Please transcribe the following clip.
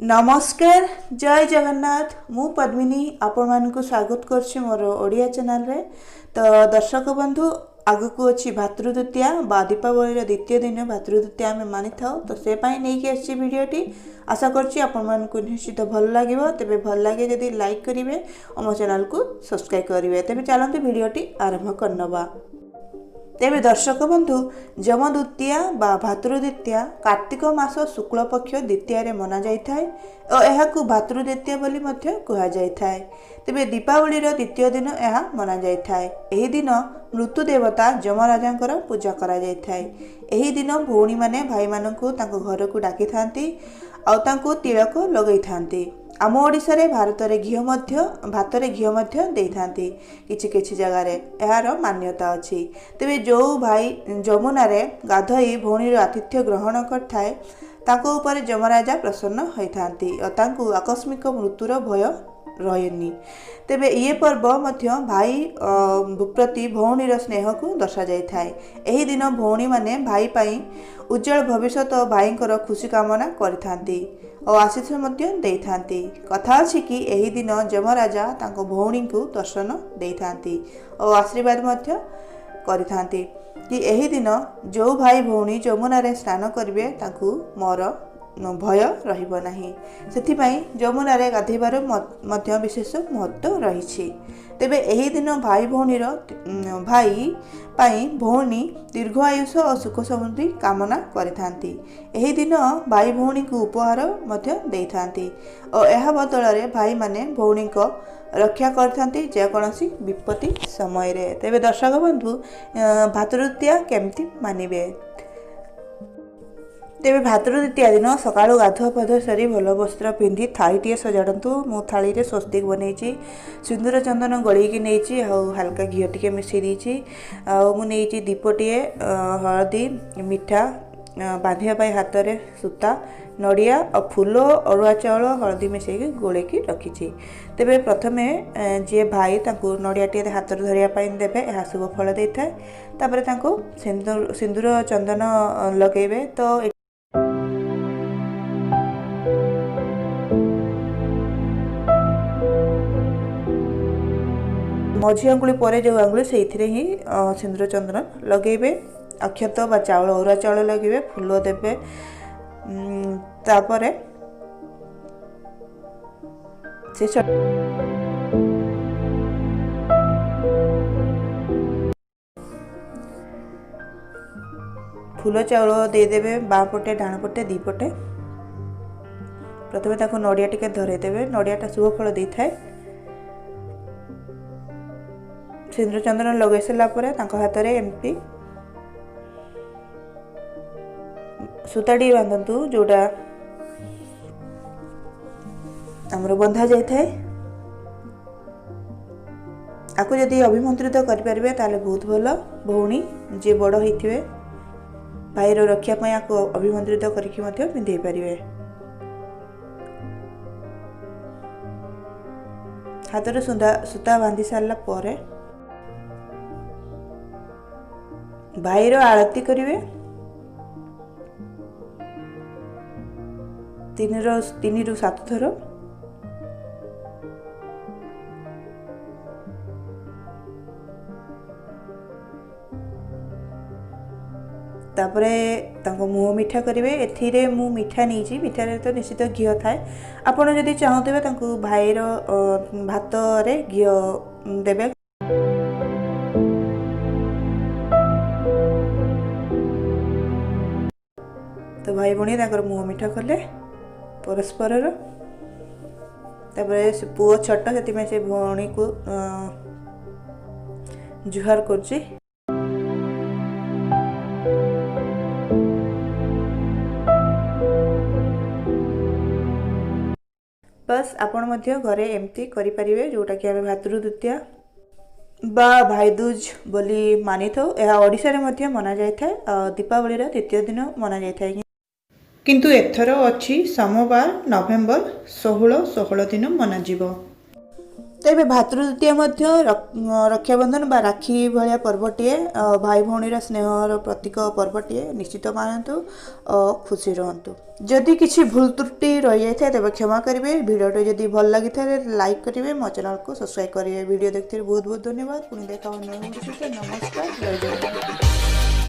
ନମସ୍କାର, ଜୟ ଜଗନ୍ନାଥ। ମୁଁ ପଦ୍ମିନୀ ଆପଣମାନଙ୍କୁ ସ୍ୱାଗତ କରୁଛି ମୋର ଓଡ଼ିଆ ଚ୍ୟାନେଲରେ। ତ ଦର୍ଶକ ବନ୍ଧୁ, ଆଗକୁ ଅଛି ଭାତୃଦ୍ୱିତୀୟା ବା ଦୀପାବଳିର ଦ୍ୱିତୀୟ ଦିନ ଭାତୃଦ୍ୱିତୀୟା ଆମେ ମାନିଥାଉ। ତ ସେ ପାଇଁ ନେଇକି ଆସିଛି ଭିଡ଼ିଓଟି। ଆଶା କରୁଛି ଆପଣମାନଙ୍କୁ ନିଶ୍ଚିତ ଭଲ ଲାଗିବ। ତେବେ ଭଲ ଲାଗେ ଯଦି ଲାଇକ୍ କରିବେ ଓ ମୋ ଚ୍ୟାନେଲକୁ ସବସ୍କ୍ରାଇବ୍ କରିବେ। ତେବେ ଚାଲନ୍ତୁ, ଭିଡ଼ିଓଟି ଆରମ୍ଭ କରିନେବା। ତେବେ ଦର୍ଶକ ବନ୍ଧୁ, ଯମଦ୍ୱିତୀୟା ବା ଭାତୃଦ୍ୱିତୀୟା କାର୍ତ୍ତିକ ମାସ ଶୁକ୍ଳପକ୍ଷ ଦ୍ୱିତୀୟାରେ ମନାଯାଇଥାଏ ଓ ଏହାକୁ ଭାତୃଦ୍ୱିତୀୟା ବୋଲି ମଧ୍ୟ କୁହାଯାଇଥାଏ। ତେବେ ଦୀପାବଳିର ଦ୍ୱିତୀୟ ଦିନ ଏହା ମନାଯାଇଥାଏ। ଏହି ଦିନ ମୃତ୍ୟୁ ଦେବତା ଯମରାଜାଙ୍କର ପୂଜା କରାଯାଇଥାଏ। ଏହି ଦିନ ଭଉଣୀମାନେ ଭାଇମାନଙ୍କୁ ତାଙ୍କ ଘରକୁ ଡାକିଥାନ୍ତି ଆଉ ତାଙ୍କୁ ତିଳକ ଲଗାଇଥାନ୍ତି। ଆମ ଓଡ଼ିଶାରେ ଭାରତରେ ଘିଅ ମଧ୍ୟ, ଭାତରେ ଘିଅ ମଧ୍ୟ ଦେଇଥାନ୍ତି। କିଛି କିଛି ଜାଗାରେ ଏହାର ମାନ୍ୟତା ଅଛି। ତେବେ ଯେଉଁ ଭାଇ ଯମୁନାରେ ଗାଧୋଇ ଭଉଣୀର ଆତିଥ୍ୟ ଗ୍ରହଣ କରିଥାଏ, ତାଙ୍କ ଉପରେ ଯମରାଜା ପ୍ରସନ୍ନ ହୋଇଥାନ୍ତି ଓ ତାଙ୍କୁ ଆକସ୍ମିକ ମୃତ୍ୟୁର ଭୟ ରହେନି। ତେବେ ଇଏ ପର୍ବ ମଧ୍ୟ ଭାଇ ପ୍ରତି ଭଉଣୀର ସ୍ନେହକୁ ଦର୍ଶାଯାଇଥାଏ। ଏହି ଦିନ ଭଉଣୀମାନେ ଭାଇ ପାଇଁ ଉଜ୍ଜଳ ଭବିଷ୍ୟତ, ଭାଇଙ୍କର ଖୁସି କାମନା କରିଥାନ୍ତି ଓ ଆଶିଷ ମଧ୍ୟ ଦେଇଥାନ୍ତି। କଥା ଅଛି କି ଏହି ଦିନ ଯମରାଜା ତାଙ୍କ ଭଉଣୀଙ୍କୁ ଦର୍ଶନ ଦେଇଥାନ୍ତି ଓ ଆଶୀର୍ବାଦ ମଧ୍ୟ କରିଥାନ୍ତି କି ଏହି ଦିନ ଯେଉଁ ଭାଇ ଭଉଣୀ ଯମୁନାରେ ସ୍ନାନ କରିବେ, ତାଙ୍କୁ ମୋର ଭୟ ରହିବ ନାହିଁ। ସେଥିପାଇଁ ଯମୁନାରେ ଗାଧୋଇବାର ମଧ୍ୟ ବିଶେଷ ମହତ୍ତ୍ୱ ରହିଛି। ତେବେ ଏହି ଦିନ ଭାଇ ଭଉଣୀର, ଭାଇ ପାଇଁ ଭଉଣୀ ଦୀର୍ଘ ଆୟୁଷ ଓ ସୁଖ ସମୃଦ୍ଧି କାମନା କରିଥାନ୍ତି। ଏହି ଦିନ ଭାଇ ଭଉଣୀଙ୍କୁ ଉପହାର ମଧ୍ୟ ଦେଇଥାନ୍ତି ଓ ଏହା ବଦଳରେ ଭାଇମାନେ ଭଉଣୀଙ୍କ ରକ୍ଷା କରିଥାନ୍ତି ଯେକୌଣସି ବିପତ୍ତି ସମୟରେ। ତେବେ ଦର୍ଶକ ବନ୍ଧୁ, ଭାତୃଦ୍ୱିତୀୟା କେମିତି ମାନିବେ? ତେବେ ଭାତୃଦ୍ୱିତୀୟା ଦିନ ସକାଳୁ ଗାଧୁଆ ପାଧୁଆ ସାରି ଭଲ ବସ୍ତ୍ର ପିନ୍ଧି ଥାଳିଟିଏ ସଜାଡ଼ନ୍ତୁ। ମୁଁ ଥାଳିରେ ସ୍ୱସ୍ତିକ ବନେଇଛି, ସିନ୍ଦୁର ଚନ୍ଦନ ଗୋଳେଇକି ନେଇଛି ଆଉ ହାଲକା ଘିଅ ଟିକେ ମିଶାଇ ଦେଇଛି। ଆଉ ମୁଁ ନେଇଛି ଦୀପଟିଏ, ହଳଦୀ, ମିଠା, ବାନ୍ଧିବା ପାଇଁ ହାତରେ ସୂତା, ନଡ଼ିଆ ଆଉ ଫୁଲ, ଅରୁଆ ଚାଉଳ ହଳଦୀ ମିଶାଇକି ଗୋଳେଇକି ରଖିଛି। ତେବେ ପ୍ରଥମେ ଯିଏ ଭାଇ, ତାଙ୍କୁ ନଡ଼ିଆଟିଏ ହାତରେ ଧରିବା ପାଇଁ ଦେବେ। ଏହା ଶୁଭ ଫଳ ଦେଇଥାଏ। ତାପରେ ତାଙ୍କୁ ସିନ୍ଦୁର ଚନ୍ଦନ ଲଗାଇବେ। ତ ମଝି ଆଙ୍ଗୁଳି ପରେ ଯେଉଁ ଆଙ୍ଗୁଳି, ସେଇଥିରେ ହିଁ ସିନ୍ଦୁର ଚନ୍ଦନ ଲଗାଇବେ। ଅକ୍ଷତ ବା ଚାଉଳ, ଅରୁଆ ଚାଉଳ ଲଗାଇବେ, ଫୁଲ ଦେବେ। ତାପରେ ସେ ଫୁଲ ଚାଉଳ ଦେଇଦେବେ ବାଁ ପଟେ, ଡାହାଣ ପଟେ, ଦୁଇ ପଟେ। ପ୍ରଥମେ ତାକୁ ନଡ଼ିଆ ଟିକେ ଧରେଇଦେବେ। ନଡ଼ିଆଟା ଶୁଭ ଫଳ ଦେଇଥାଏ। ସିନ୍ଦୁର ଚନ୍ଦନ ଲଗାଇ ସାରିଲା ପରେ ତାଙ୍କ ହାତରେ ଏମିତି ସୂତାଟିଏ ବାନ୍ଧନ୍ତୁ, ଯେଉଁଟା ଆମର ବନ୍ଧା ଯାଇଥାଏ। ଆକୁ ଯଦି ଅଭିମନ୍ତ୍ରିତ କରିପାରିବେ ତାହେଲେ ବହୁତ ଭଲ। ଭଉଣୀ ଯିଏ ବଡ଼ ହେଇଥିବେ, ଭାଇର ରକ୍ଷା ପାଇଁ ଆକୁ ଅଭିମନ୍ତ୍ରିତ କରିକି ମଧ୍ୟ ପିନ୍ଧେଇ ପାରିବେ। ହାତରେ ସୂତା ବାନ୍ଧି ସାରିଲା ପରେ ଭାଇର ଆଳତି କରିବେ 3ରୁ 7 ଥର। ତାପରେ ତାଙ୍କ ମୁହଁ ମିଠା କରିବେ। ଏଥିରେ ମୁଁ ମିଠା ନେଇଛି। ମିଠାରେ ତ ନିଶ୍ଚିତ ଘିଅ ଥାଏ। ଆପଣ ଯଦି ଚାହୁଁଥିବେ, ତାଙ୍କୁ ଭାଇର ଭାତରେ ଘିଅ ଦେବେ। ତ ଭାଇ ଭଉଣୀ ତାଙ୍କର ମୁହଁ ମିଠା କଲେ ପରସ୍ପରର। ତାପରେ ସେ ପୁଅ ଛୋଟ, ସେଥିପାଇଁ ସେ ଭଉଣୀକୁ ଜୁହାର କରୁଛି। ବାସ୍, ଆପଣ ମଧ୍ୟ ଘରେ ଏମିତି କରିପାରିବେ, ଯେଉଁଟାକି ଆମେ ଭାତୃଦ୍ୱିତୀୟା ବା ଭାଇଦୁଜ ବୋଲି ମାନିଥାଉ। ଏହା ଓଡ଼ିଶାରେ ମଧ୍ୟ ମନାଯାଇଥାଏ। ଦୀପାବଳିର ଦ୍ୱିତୀୟ ଦିନ ମନାଯାଇଥାଏ, କିନ୍ତୁ ଏଥର ଅଛି ସୋମବାର, ନଭେମ୍ବର 16, 16 ଦିନ ମନାଯିବ। ତ ଏବେ ଭାତୃଦ୍ୱିତୀୟା ମଧ୍ୟ ରକ୍ଷାବନ୍ଧନ ବା ରାକ୍ଷୀ ଭଳିଆ ପର୍ବଟିଏ, ଭାଇ ଭଉଣୀର ସ୍ନେହର ପ୍ରତୀକ ପର୍ବଟିଏ। ନିଶ୍ଚିତ ମାନନ୍ତୁ, ଖୁସି ରୁହନ୍ତୁ। ଯଦି କିଛି ଭୁଲ ତ୍ରୁଟି ରହିଯାଇଥାଏ, ତେବେ କ୍ଷମା କରିବେ। ଭିଡ଼ିଓଟି ଯଦି ଭଲ ଲାଗିଥାଏ, ଲାଇକ୍ କରିବେ, ମୋ ଚ୍ୟାନେଲକୁ ସବସ୍କ୍ରାଇବ୍ କରିବେ। ଭିଡ଼ିଓ ଦେଖିଥିବାରୁ ବହୁତ ବହୁତ ଧନ୍ୟବାଦ। ପୁଣି ଦେଖା ନୂଆ। ନମସ୍କାର, ଜୟ ଜଗନ୍ନାଥ।